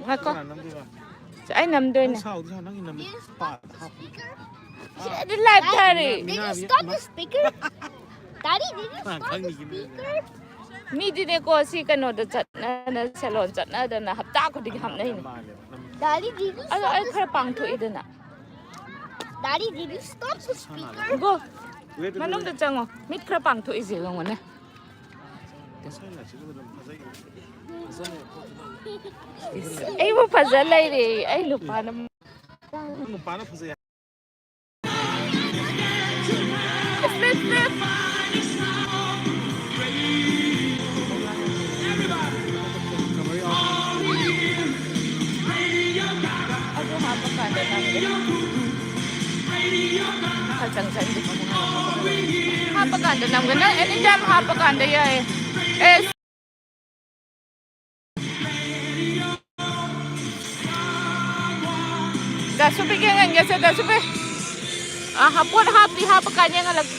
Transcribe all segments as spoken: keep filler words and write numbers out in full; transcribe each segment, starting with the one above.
ꯉꯥꯏꯈꯣ꯫ ꯑꯩ ꯅꯝꯗꯣꯏꯅꯦ꯫ ꯁꯤꯗꯤ live ꯊꯥꯔꯤ꯫ Did you stop the speaker? Daddy, did you stop the speaker? ꯃꯤꯗꯤꯅꯦꯀꯣ, ꯁꯤ ꯀꯩꯅꯣꯗ ꯆꯠꯅꯗꯅ, salon ꯆꯠꯅꯗꯅ ꯍꯞꯇꯥ ꯈꯨꯗꯤꯡꯒꯤ ꯍꯥꯞꯅꯩꯅꯦ꯫ Daddy, did you stop the speaker? ꯑꯗꯣ ꯑꯩ ꯈꯔ ꯄꯥꯡꯊꯣꯛꯏꯗꯅ꯫ Daddy, did you stop the speaker? GO, ꯃꯅꯨꯡꯗ ꯆꯪꯉꯣ꯫ ꯃꯤꯠ ꯈꯔ ꯄꯥꯡꯊꯣꯛꯏꯁꯦ ꯌꯦꯡꯉꯣꯅꯦ꯫ ꯏꯁ, ꯑꯩꯕꯨ ꯐꯖ ꯂꯩꯔꯦ, ꯑꯩ ꯅꯨꯄꯥꯅ꯫ ꯅꯨꯄꯥꯅ ꯐꯖꯩ꯫ Flip, flip. ꯑꯗꯨ ꯍꯥꯞꯄ ꯀꯥꯟꯗ ꯅꯝꯒꯦ꯫ ꯈꯔ ꯆꯪꯁꯟꯒꯦ꯫ ꯍꯥꯞꯄ ꯀꯥꯟꯗ ꯅꯝꯒꯦ꯫ ꯅꯪ anytime ꯍꯥꯞꯄ ꯀꯥꯟꯗ ꯌꯥꯏꯌꯦ꯫ ꯑꯦ꯫ ꯗꯥꯁꯨꯕꯤꯒꯤ ꯌꯦꯡꯍꯟꯒꯦꯁꯦ, ꯗꯥꯁꯨꯕꯤ꯫ ꯑꯥ, ꯄꯣꯠ ꯍꯥꯞꯇꯤ ꯍꯥꯞꯄ ꯀꯥꯟ ꯌꯦꯡꯍꯜꯂꯛꯀꯦ꯫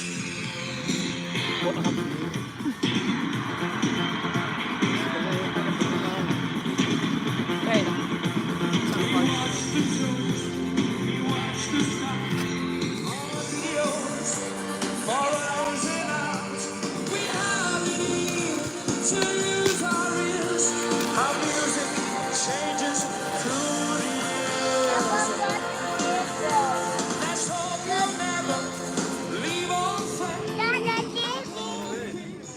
ꯀꯩꯅꯣ?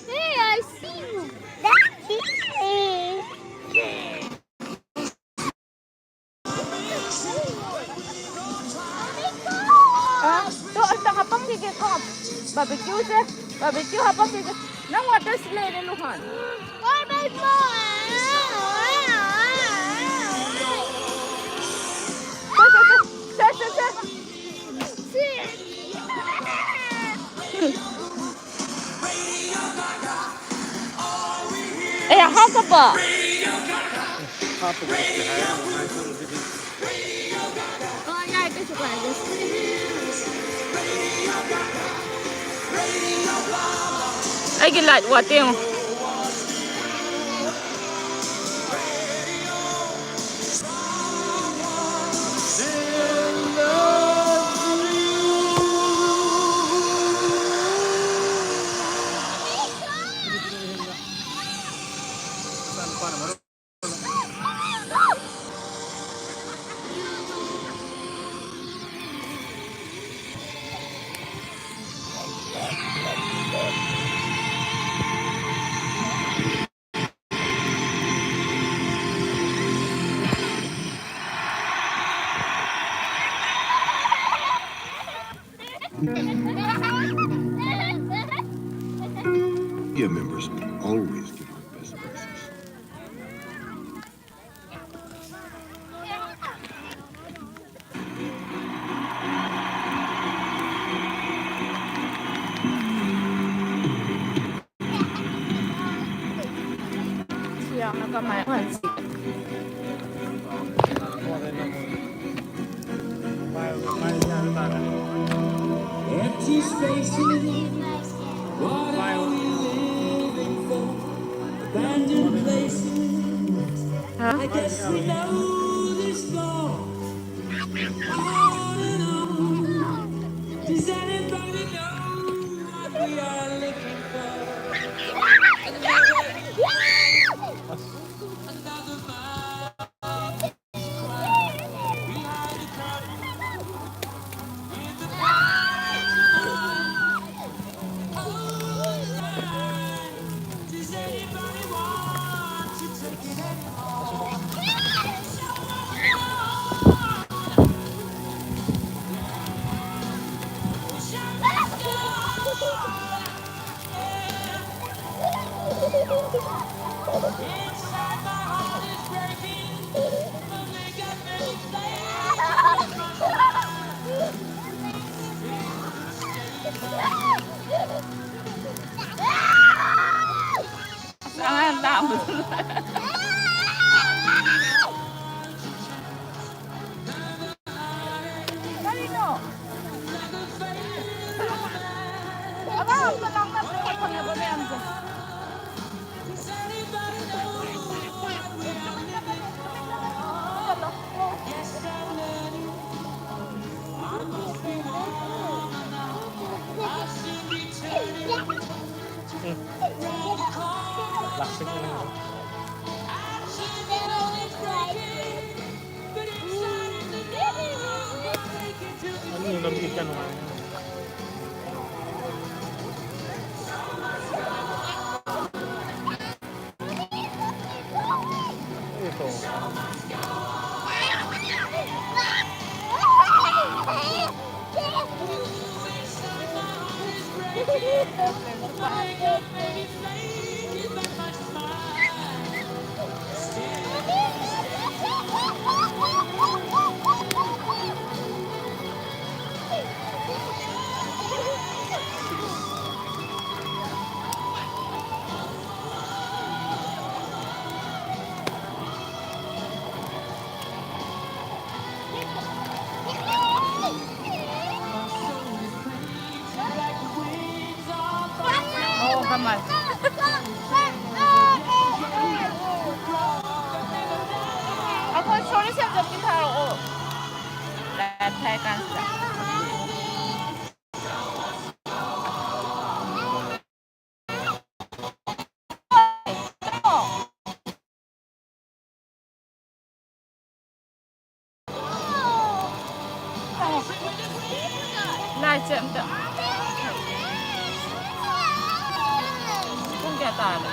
Hey, I see you. That's it. ꯑ, ꯇꯣ, ꯑꯝꯇ ꯍꯥꯄꯛꯈꯤꯒꯦꯀꯣ꯫ Barbecue ꯁꯦ, barbecue ꯍꯥꯄꯛꯈꯤꯒꯦ꯫ ꯅꯪ water ꯁꯤ ꯂꯩꯔꯦ, ꯂꯨꯍꯥꯟ꯫ ꯁꯦ, ꯁꯦ, ꯁꯦ꯫ ꯁꯦ, ꯁꯦ, ꯁꯦ꯫ ꯑꯦ, ꯍꯥꯞꯄꯕꯣ? ꯍꯥꯞꯄꯕꯨꯗꯤ ꯍꯥꯏꯔꯝꯃꯣ, ꯍꯥꯏꯔꯝꯃꯣ ꯑꯗꯨꯗꯤ꯫ ꯑꯣ, ꯌꯥꯏ, ꯀꯩꯁꯨ ꯀꯥꯏꯗꯦ꯫ ꯑꯩꯒꯤ light ꯋꯥꯠꯇꯦ ꯌꯦꯡꯉꯣ꯫ Media members always give our best prices. Empty spaces, what are we living for? Abandoned places, I guess we know this song. On and on. Does anybody know what we are looking for? Another, another mile. ꯑꯉꯥꯡ ꯂꯥꯡꯕꯗꯨ꯫ ꯀꯔꯤꯅꯣ? ꯑꯉꯥꯡ ꯑꯝꯇ ꯂꯥꯡꯅꯗ꯭ꯔꯦ, ꯐꯪꯉꯕ ꯃꯌꯥꯝꯁꯦ꯫ ꯎꯝ꯫ ꯂꯥꯛꯁꯤꯜꯂꯦ꯫ ꯀꯩꯅꯣ ꯍꯥꯏ꯫ Oh, come on. ꯑꯩꯈꯣꯏ ꯁꯣꯔꯤ ꯁꯦꯟꯖꯝꯒꯤ ꯊꯥꯔꯛꯑꯣ꯫ Life ꯊꯥꯏ ꯀꯥꯟꯁꯤꯗ꯫ ꯂꯥꯏꯠꯁꯦ ꯑꯝꯇ꯫ ꯄꯨꯡ ꯀꯌꯥ ꯇꯥꯔꯒꯦ?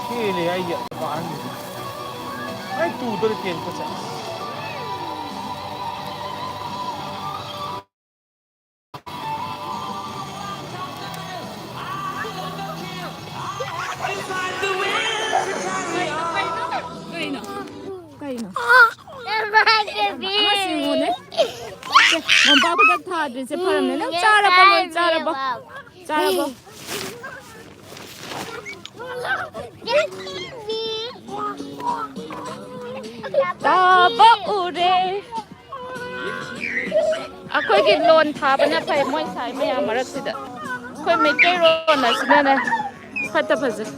ꯍꯦꯜꯂꯦ ꯑꯩꯒꯤ ꯑꯍꯥꯟꯕꯗꯤ꯫ ꯑꯩ ꯇꯨꯗꯔ ꯇꯦꯟ ꯈꯛ ꯆꯠꯂꯦ꯫ ꯀꯩꯅꯣ? ꯀꯩꯅꯣ? ꯑꯃ ꯁꯤꯡꯉꯣꯅꯦ꯫ ꯁꯦ, ꯃꯣꯝꯄꯥꯛ ꯐꯤꯗꯛ ꯊꯥꯗ꯭ꯔꯤꯁꯦ ꯐꯔꯝꯅꯦ꯫ ꯅꯪ ꯆꯥꯔꯕꯣ? ꯂꯣꯏ ꯆꯥꯔꯕꯣ? ꯆꯥꯔꯕꯣ? ꯇꯥꯕ ꯎꯔꯦ꯫ ꯑꯩꯈꯣꯏꯒꯤ ꯂꯣꯟ ꯊꯥꯕꯅ ꯐꯩ, ꯃꯣꯏ ꯁꯥꯏ ꯃꯌꯥꯝ ꯃꯔꯛꯁꯤꯗ꯫ ꯑꯩꯈꯣꯏ ꯃꯩꯇꯩꯔꯣꯟ ꯑꯁꯤꯅꯅꯦ ꯐꯠꯇ ꯐꯖꯩ꯫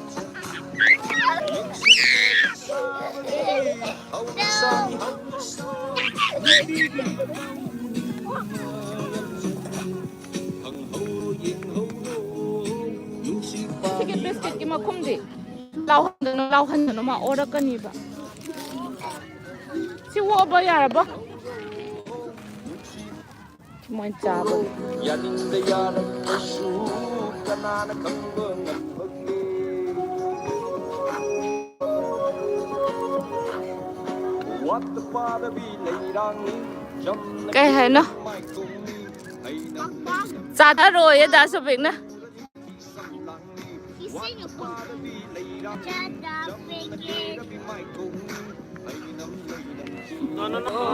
ꯁꯤꯒꯤ ꯕꯤꯁꯀꯤꯠꯀꯤ ꯃꯈꯨꯝꯗꯤ ꯂꯥꯎꯍꯟꯒꯅꯨ, ꯂꯥꯎꯍꯟꯒꯅꯨ, ꯃꯥ ꯑꯣꯔꯛꯀꯅꯤꯕ꯫ ꯁꯤ ꯑꯣꯛꯑꯕ ꯌꯥꯔꯕ? ꯃꯣꯏ ꯆꯥꯕ꯫ ꯌꯥꯅꯤꯡꯗ ꯌꯥꯔꯛꯄꯁꯨ ꯀꯅꯥꯅ ꯈꯪꯕ ꯉꯝꯕꯒꯦ? ꯋꯥꯠꯇ ꯄꯥꯗꯕꯤ ꯂꯩꯔꯥꯡꯅꯤ ꯖꯝꯅ ꯀꯩ ꯍꯥꯏꯅꯣ? ꯃꯥꯏꯀꯣꯡꯅꯤ ꯑꯩꯅ ꯆꯥꯊꯔꯣꯏꯌꯦ ꯗꯥ ꯁꯣꯕꯤꯛꯅ꯫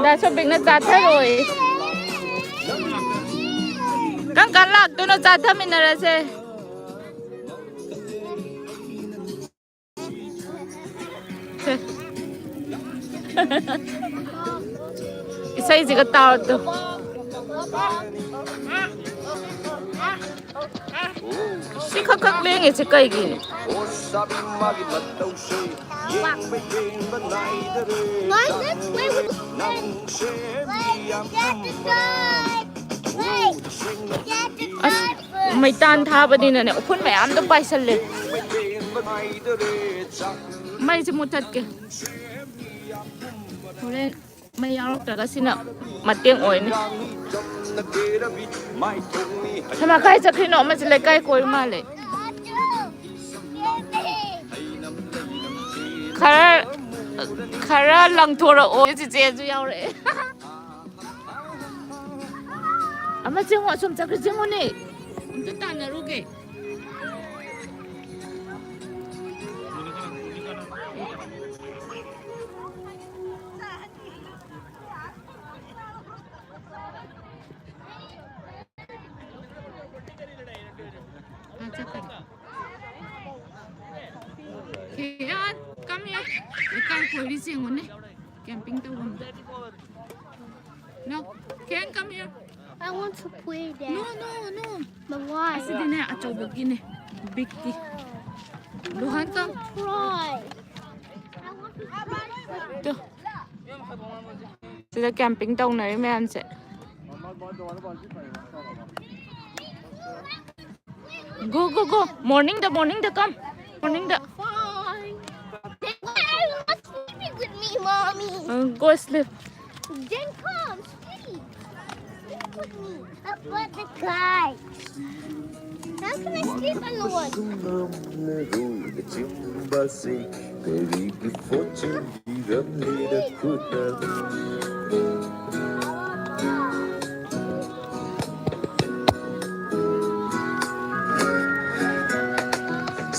ꯗꯥ ꯁꯣꯕꯤꯛꯅ ꯆꯥꯊꯔꯣꯏ꯫ ꯀꯔꯝ ꯀꯥꯟ ꯂꯥꯛꯇꯣꯏꯅꯣ? ꯆꯥꯊꯃꯤꯟꯅꯔꯁꯦ꯫ ꯁꯦ꯫ ꯏꯁꯩꯁꯤꯒ ꯇꯥꯎꯗꯣ꯫ ꯁꯤ ꯈꯛ ꯈꯛ ꯂꯦꯡꯉꯤꯁꯦ ꯀꯩꯒꯤꯅꯣ? ꯑꯁ, ꯃꯩꯇꯥꯟ ꯊꯥꯕꯅꯤꯅꯅꯦ, ꯎꯐꯨꯟ ꯃꯌꯥꯝꯗꯣ ꯄꯥꯏꯁꯜꯂꯦ꯫ ꯃꯩꯁꯦ ꯃꯨꯊꯠꯀꯦ꯫ ꯍꯣꯔꯦꯟ ꯃꯩ ꯌꯥꯎꯔꯛꯇ꯭ꯔꯒ ꯁꯤꯅ ꯃꯇꯦꯡ ꯑꯣꯏꯅꯤ꯫ ꯁꯃꯥ ꯀꯥꯏ ꯆꯠꯈ꯭ꯔꯤꯅꯣ? ꯑꯃꯁꯦ ꯂꯩꯀꯥꯏ ꯀꯣꯏ ꯃꯥꯜꯂꯦ꯫ ꯈꯔ, ꯈꯔ ꯂꯪꯊꯣꯔꯛꯑꯣ꯫ ꯆꯤꯆꯦꯁꯨ ꯌꯥꯎꯔꯛꯑꯦ꯫ ꯑꯃ ꯆꯦꯡꯉꯣ, ꯑꯁꯣꯝ ꯆꯠꯈ꯭ꯔ ꯆꯦꯡꯉꯣꯅꯦ꯫ ꯑꯝꯇ ꯇꯥꯟꯅꯔꯨꯒꯦ꯫ ꯈꯦꯌꯥꯟ, come here. ꯂꯩꯀꯥꯏ ꯀꯣꯏꯔꯤꯁꯦ ꯌꯦꯡꯉꯨꯅꯦ꯫ Camping ꯇꯧꯐꯝꯗ꯫ No, Kheyaan, come here. I want to play there. No, no, no. But why? ꯑꯁꯤꯗꯤꯅꯦ, ꯑꯆꯧꯕꯒꯤꯅꯦ, bigꯇꯤ꯫ ꯂꯨꯍꯥꯟ, come. Try. I want to try. Two. ꯁꯤꯗ camping ꯇꯧꯅꯔꯤ ꯃꯌꯥꯝꯁꯦ꯫ Go, go, go. Morningꯗ, morningꯗ, come. Morningꯗ. Fine. Why are you not sleeping with me, mommy? Uh, go sleep. Then come, sleep. Up with the kite. How can I sleep on the wood?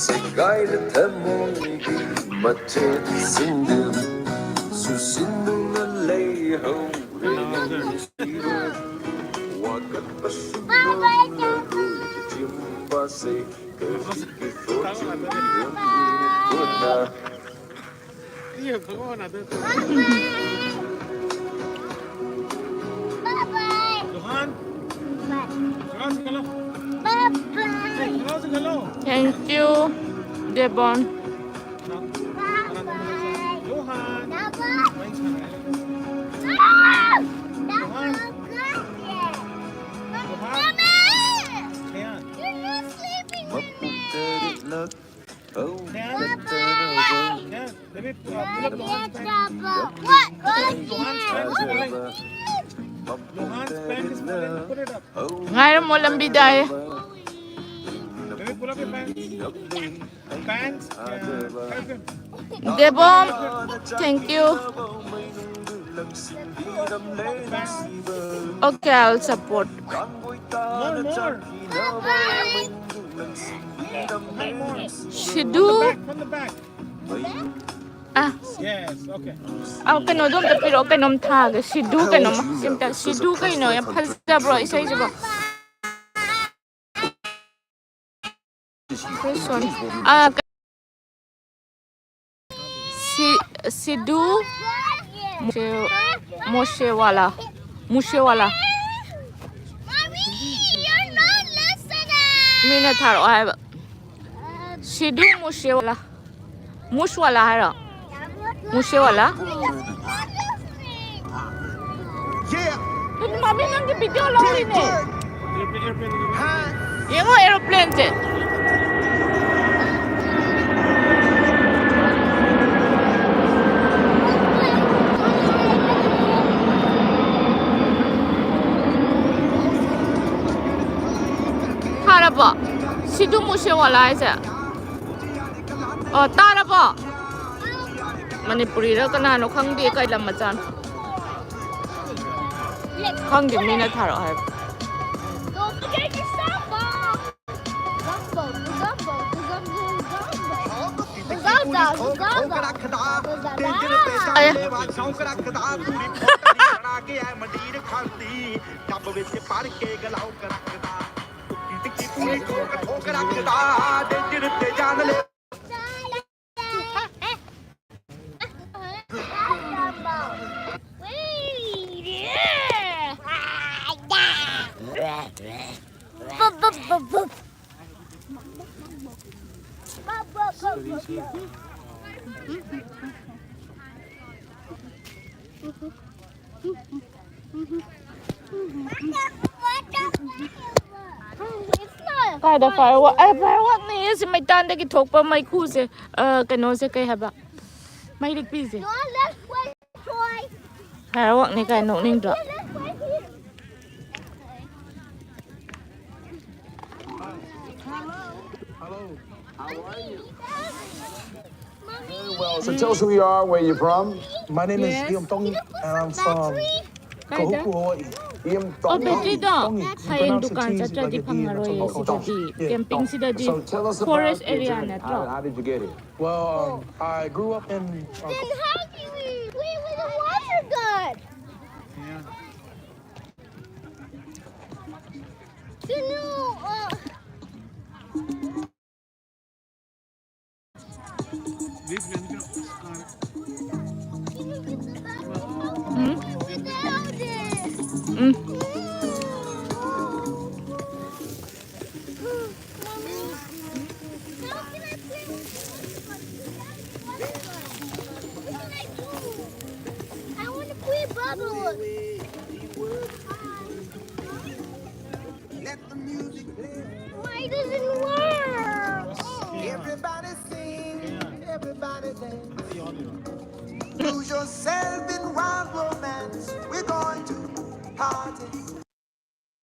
ꯁꯦꯒꯥꯏꯔ ꯊꯃꯣꯏꯒꯤ ꯃꯆꯦꯠꯁꯤꯡꯗꯨ ꯆꯨꯁꯤꯟꯗꯨꯅ ꯂꯩꯍꯧꯔꯦ ꯅꯨꯡꯁꯤꯕ ꯋꯥꯀꯠꯄꯁꯤꯡꯗꯣ ꯃꯔꯨ ꯆꯤꯡꯕꯁꯦ ꯀꯔꯤꯒꯤ ꯁꯣꯠꯆꯤꯟꯕꯤꯔꯝꯂꯤꯅꯣ ꯈꯨꯠꯅ? Thank you, Devon. Maybe, uh, pull up your pants. Put it up. ꯉꯥꯏꯔꯝꯃꯣ ꯂꯝꯕꯤꯗ ꯍꯥꯏꯌꯦ꯫ Maybe pull up your pants. Pants. Yeah. Devon, thank you. Okay, I'll support. More, more. Shidu. From the back. From the back. Ah. Yes, okay. ꯑꯧ, ꯀꯩꯅꯣꯗꯣ ꯑꯝꯇ ꯄꯤꯔꯛꯑꯣ, ꯀꯩꯅꯣꯝ ꯊꯥꯒꯦ꯫ ꯁꯤꯗꯨ ꯀꯩꯅꯣꯝ, ꯁꯤ ꯑꯝꯇ, ꯁꯤꯗꯨ ꯀꯩꯅꯣ? ꯌꯥꯝ ꯐꯖꯕ꯭ꯔꯣ ꯏꯁꯩꯁꯤꯕꯣ? Sorry. ꯑꯥ, ꯀ-, ꯁꯤ-, ꯁꯤꯗꯨ ꯃꯣꯁꯦ-, ꯃꯣꯁꯦꯋꯥꯂꯥ, ꯃꯨꯁꯦꯋꯥꯂꯥ꯫ ꯃꯤꯅ ꯊꯥꯔꯛꯑꯣ ꯍꯥꯏꯕ꯫ ꯁꯤꯗꯨ ꯃꯨꯁꯦꯋꯥꯂꯥ꯫ ꯃꯨꯁꯋꯥꯂꯥ ꯍꯥꯏꯔꯣ? ꯃꯨꯁꯦꯋꯥꯂꯥ? ꯑꯗꯨꯗꯤ ꯃꯥꯃꯤ ꯅꯪꯒꯤ video ꯂꯧꯔꯤꯅꯦ꯫ ꯌꯦꯡꯉꯣ aeroplane ꯁꯦ꯫ ꯁꯦ ꯋꯥꯂꯥ ꯍꯥꯏꯁꯦ꯫ ꯑꯣ, ꯇꯥꯔꯕꯣ? ꯃꯅꯤꯄꯨꯔꯤꯔ ꯀꯅꯥꯅꯣ ꯈꯪꯗꯦ, ꯀꯩ ꯂꯝ ꯃꯆꯥꯅꯣ? ꯈꯪꯗꯦ, ꯃꯤꯅ ꯊꯥꯔꯛꯑꯣ ꯍꯥꯏꯕ꯫ ꯀꯥꯏꯗ firework? ꯑꯦ, fireworkꯅꯦ ꯁꯤ ꯃꯩꯇꯥꯟꯗꯒꯤ ꯊꯣꯛꯄ ꯃꯩꯈꯨꯁꯦ꯫ ꯑ, ꯀꯩꯅꯣꯁꯦ ꯀꯩ ꯍꯥꯏꯕ? ꯃꯩꯔꯤꯛꯄꯤꯁꯦ꯫ Fireworkꯅꯦ ꯀꯥꯏ ꯅꯣꯛꯅꯤꯡꯗ꯭ꯔꯣ? Hello. How are you? Very well. So tell us who you are, where you're from. My name is Yes. Liam Tong, and I'm from Kahuku, Hawaii. Liam Tong. Oh, battery ꯗꯣ. Tong. You pronounce it T as if like a D and then ꯆꯠꯇ꯭ꯔꯗꯤ ꯐꯪꯉꯔꯣꯏꯌꯦ ꯁꯤꯗꯗꯤ꯫ Yeah. Campingꯁꯤꯗꯗꯤ forest area ꯅꯠꯇ꯭ꯔꯣ? How, how did you get it? Well, um, I grew up in, uh, Then how do we, we were the water god? Yeah. You know, uh, Hmm? Hmm. Mommy, how can I play with you? What can I do? I want to play bubble. Let the music play. Why doesn't work? Everybody sing, everybody dance. Lose yourself in wild romance. We're going to party.